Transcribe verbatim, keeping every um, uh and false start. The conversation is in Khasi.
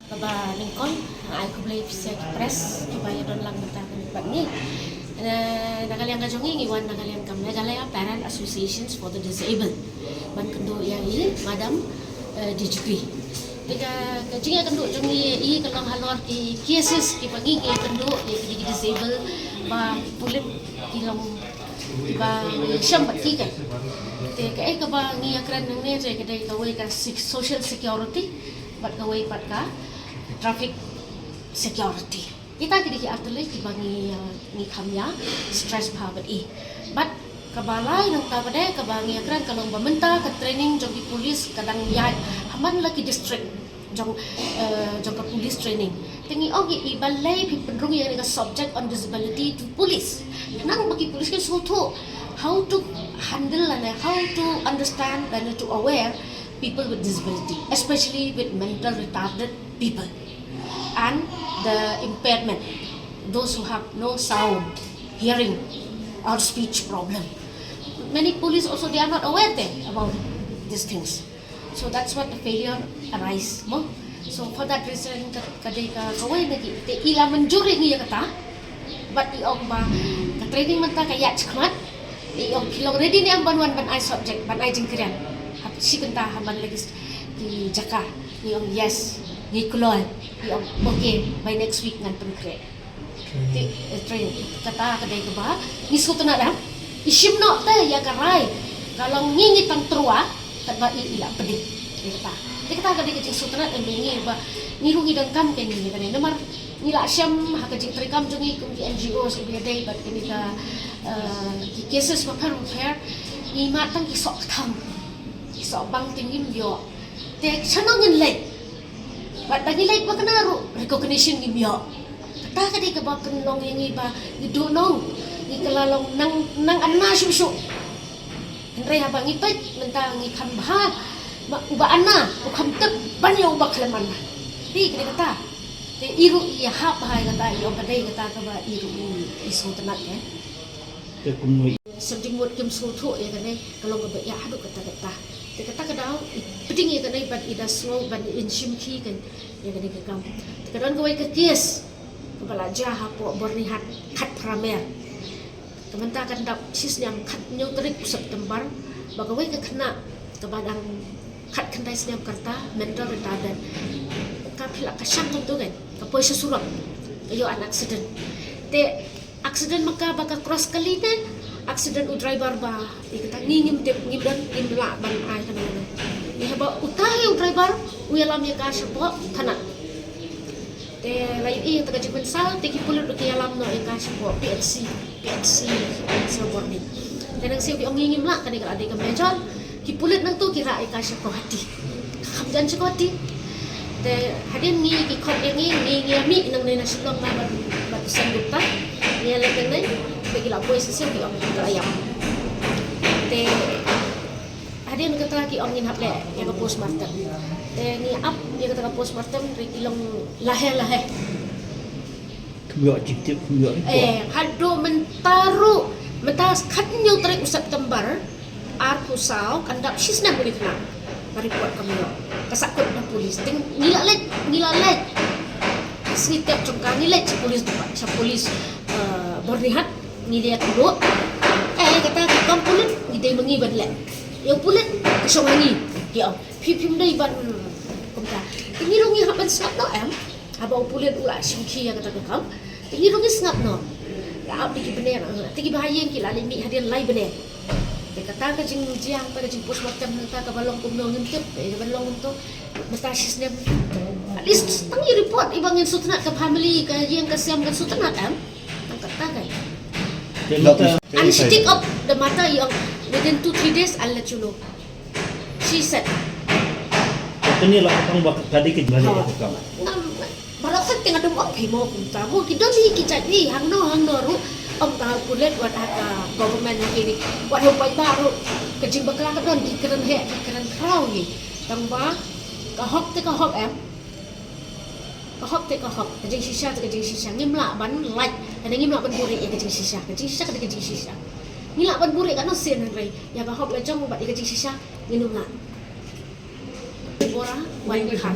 Kaba nyngkong, ai khublei pisa ki press kiba ïa don lang mynta kane bad ngi. Na ka liang ka jong ngi, ngi wan na ka liang ka Meghalaya Parent Associations for the Disabled ban kynduh ïa i Madam D G P. Te ka jingïakynduh jong ngi ïa i ka long halor ki cases kiba ngi ïakynduh ïa ki disabled ba pulit ki long kiba shem bad ki ka. Te kaei kaba ngi ïakren nangne te ka dei kawei ka social security bad kawei pat ka traffic security. Kita ki dei ki artylli kiba ngi ngi kham ïa stress bha bad i. Bad kaba lai nangta pat kaba ngi ïakren ka long ba mynta ka training jong ki police ka dang ïaid ha man la ki district jong jong ka police training. Te ngi ong i balei phi pynrung ïa ka subject on disability to police. Nang ba ki police ki sngewthuh how to handle and how to understand and to aware people with disability, especially with mental retarded people and the impairment, those who have no sound, hearing, or speech problem. Many police also, they are not aware there about these things. So that's what the failure arise mo. So for that reason ka dei ka kawei na ki te i la mynjur ïa ngi ïa kata. Bad i ong ba ka training mynta ka ïaid shakhmat. I ong phi long ready ne em ban wan ban ai subject, ban ai jingkren? Hap shi kynta ha man la ki jaka. I ong yes. Ngi kloi. I ong okay, by next week ngan pynkhreh. Te training kata ka dei kaba ngi sngewtynnat. I shim noh te ïa ka rai ka long ngi ngi tang trua. Katba i i la pdeng. Te kata te kata ka dei ka jingsngewtynnat ïa ngi ba ngi ruh ngi donkam ka ngi ka dei namar ngi la shem ha ka jingtrei kam jong ngi kum ki N G Os kiba ïadei bad kine ka ki cases bapher bapher. Ngi mad tang ki soh kthang, ki soh bang te ngim ïoh. Te shano ngin leit? Bad da ngi leit ba kane ruh recognition ngim ïoh. Kata ka dei kaba pynlong ïa ngi ba ngi duh nong, ngi kylla long nang nang ana shuh shuh. Hynrei haba ngi peit mynta ngi kham bha ba uba ana u kham tip ban ïa uba khlem ana. Te ka dei kata. Te i ruh i hap bha ïa kata, i ong ka dei kata kaba i ruh i sngewtynnat. Te kumno i Shem jingmut kim sngewthuh ïa kane ka long kaba ïa haduh kata kata. Te kata ka daw i pdeng ïa kane bad i da sngew ban i shim khie kan ïa kane ka kam. Te ka don kawei ka case kaba la jia hapoh Byrnihat Khatphra Mer. Ka mynta kan dap shisnem khathynñiew tarik u September ba kawei ka khynnah kaba dang khatkhyndai snem ka rta, mental retarded. Ka phi lah ka shang kumto kan ka poi sha surok ka ïoh an accident. Te accident ma ka ba ka cross kali te accident u driver ba i kata ngi ngim tip ngim don ngim lah ban ai kane. Ngi haba uta hi u driver u ïalam ïa ka shapoh thana. Te la ïohi ïa ka jingpynsaw te ki pulit ruh ki ïalam noh ïa ka shapoh P H C, P H C Silbyrnit. Te nang siew ki ong ngi ngim lah kane ka la dei ka major. Ki pulit nangto ki rah ïa ka sha Guwahati. Ka kham jan sha Guwahati. Te hadien ngi ki khot ïa ngi, ngi ngi ïa mih nangne na Shillong na bad bad u Sengupta. Ngi ïa leit nangne te ki la poi shisien ki ong ka la ïap. Te hadien kata ki ong ngin hap leh ïa ka postmortem. Te ngi ap ïa kata ka postmortem re ki long lahe lahe. Kham ïoh jingtip, kham ïoh report. Eh, haduh mynta ruh, mynta khathynñiew tarik u September arphew saw kan dap shisnem kane ka khynnah. Ka report kam ïoh. Ka sahkut na police. Te ngi la leit, ngi la leit. Ka sngi tep jong ka ngi leit sha police, sha police, eh, Byrnihat, ngi leit kynduh. Eh, kata ka kam pulit ngi dei ma ngi ban leh. Ïa u pulit ka shong ha ngi. Ïa, phi phim dei ban kumta. Te ngi ruh ngi hap ban sngap noh em. Haba u pulit u la shim khie ïa kata ka kam. Te ngi ruh ngi sngap noh. La ap da ki bneng, te kiba ha ïing ki la leit mih hadien lai bneng. Te kata ka jingjia, kata ka jingpostmortem nangta kaba long kumno ngim tip, eh, kaba long kumto. Mynta shisnem. At least tang ïa report iba ngin sngewtynnat ka family, ka ïing ka sem kan sngewtynnat em. Tang kata ka. Te mynta And she take up the matter, ïa, within two three days I'll let you know. She said. Kane la ka tang ba ka dei ka jingmane ka kam. Ngam, baroh ka teng adum ong phi mo kumta mo ki don hi ki jait hi hangno hangno ruh. Ym tang ha u pulit wat ha ka government ha kine. Wat ha u paidbah ruh. Ka jingbakla ka don ki kren heh ki kren khraw hi. Tang ba ka hok te ka hok em. Ka hok te ka hok, ka jingshisha te ka jingshisha. Ngim lah ban lait, lane ngim lah ban buhrieh ïa ka jingshisha. Ka jingshisha ka dei ka jingshisha. Ngi lah ban buhrieh katno sien hynrei ïa ka hok la jong bad ïa ka jingshisha ngin ym lah. Bora wan khan.